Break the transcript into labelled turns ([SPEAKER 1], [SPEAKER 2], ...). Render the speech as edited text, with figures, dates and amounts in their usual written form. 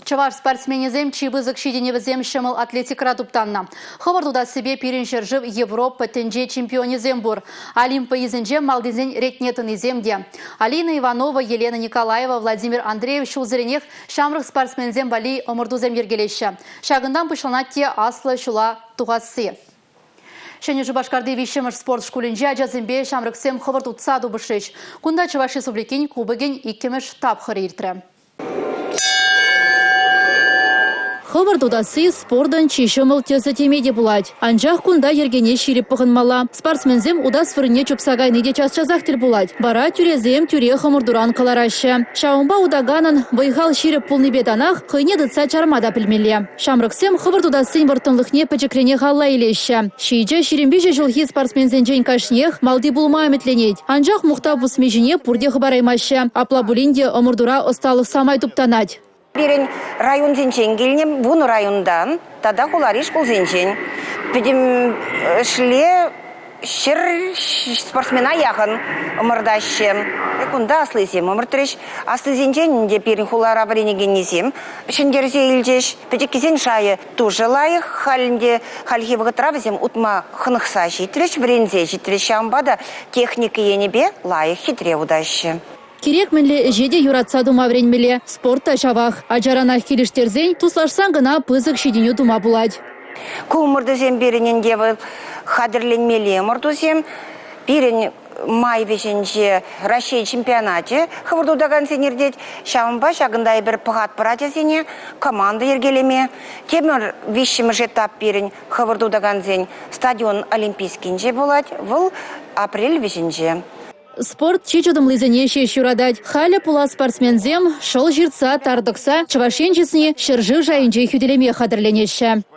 [SPEAKER 1] Чӑваш спортсменӗсем чи пысӑк ҫитӗнӗвӗсем ҫӑмӑл атлетикӑра туптаннӑ. Хӑвӑрт утассипе пирӗн ҫӗршыв Европа, тӗнче чемпионӗсем пур. Олимп вӑййисенче малтисен ретне тӑнисем те. Алина Иванова, Елена Николаева, Владимир Андреев ҫулсеренех ҫамрӑк спортсменсем валли ӑмӑртусем йӗркелеҫҫӗ. Ҫакӑнтан пуҫланать те аслӑ ҫула тухасси. Ҫӗнӗ Шупашкарти виҫҫӗмӗш спорт шкулӗнче ачасемпе ҫамрӑксем хӑвӑрт утса тупӑшрӗҫ. Кунта Чӑваш Республикин Кубокӗн иккӗмӗш тапхӑрӗ иртрӗ. Хӑвӑрт утасси спортӑн чи ҫӑмӑл тӗсӗ теме те пулать. Анчах кунта йӗркене ҫирӗп пӑхӑнмалла. Спортсменсем утас вырӑнне чупса кайни те час-часах тӗл пулать. Вара тӳресем тӳрех ӑмӑртуран кӑлараҫҫӗ. Ҫавӑнпа утаканӑн вӑй-хал ҫирӗп пулнипе танах хӑйне тытса чарма та пӗлмелле. Ҫамрӑксем хӑвӑрт утассин вӑрттӑнлӑхне пӗчӗкренех алла илеҫҫӗ. 7, 23 ҫулхи спортсменсенчен кашниех малти пулма ӗмӗтленет. Анчах мухтав пусми ҫине пурте хӑпараймаҫҫӗ. Апла пулин те ӑмӑртура ӑсталӑх самай туптанать.
[SPEAKER 2] Пирӗн районсенчен килнӗ 10 районтан тата хулари шкулсенчен пӗтӗмӗшле 100 спортсмена яхӑн ӑмӑртаҫҫӗ. Кунта аслисем ӑмӑртрӗҫ. Аслисенчен ӗнтӗ пирӗн хулара вӗренекеннисем ҫӗнтерсе илчӗҫ. Пӗчӗккисен шайӗ тушӑ лайӑх. Халь ӗнтӗ хальхи вӑхӑтра вӗсем утма хӑнӑхса ҫитрӗҫ, вӗренсе ҫитрӗҫ. Ҫавӑнпа та техника енӗпе лайӑх хитре утаҫҫӗ.
[SPEAKER 1] Кирек мӗнле ӗҫе те юратса тума вӗренмелле. Спорт та ҫавах. Ачаранах килӗштерсен, туслашсан кӑна пысӑк ҫитӗнӳ тума пулать.
[SPEAKER 2] Ку ӑмӑртусем пирӗн ӗнтӗ вӑл хатӗрленмелли ӑмӑртусем. Пирӗн май вӗҫӗнче Раҫҫей чемпионачӗ хӑвӑрт утакансен иртет. Ҫавӑнпа ҫакӑнта эпир пӑхатпӑр ачасене команда йӗркелеме. Тепӗр виҫҫӗмӗш этап пирӗн хӑвӑрт утакансен стадион Олимпийскинче пулать. Вӑл апрель вӗҫӗнче.
[SPEAKER 1] Спорт чи чӑтӑмлисене ҫеҫ юратать. Халӗ пулас спортсменсем шӑл ҫыртса, тар тӑкса Чӑваш Ен чысне ҫӗршыв шайӗнче хӳтӗлеме хатӗрленеҫҫӗ.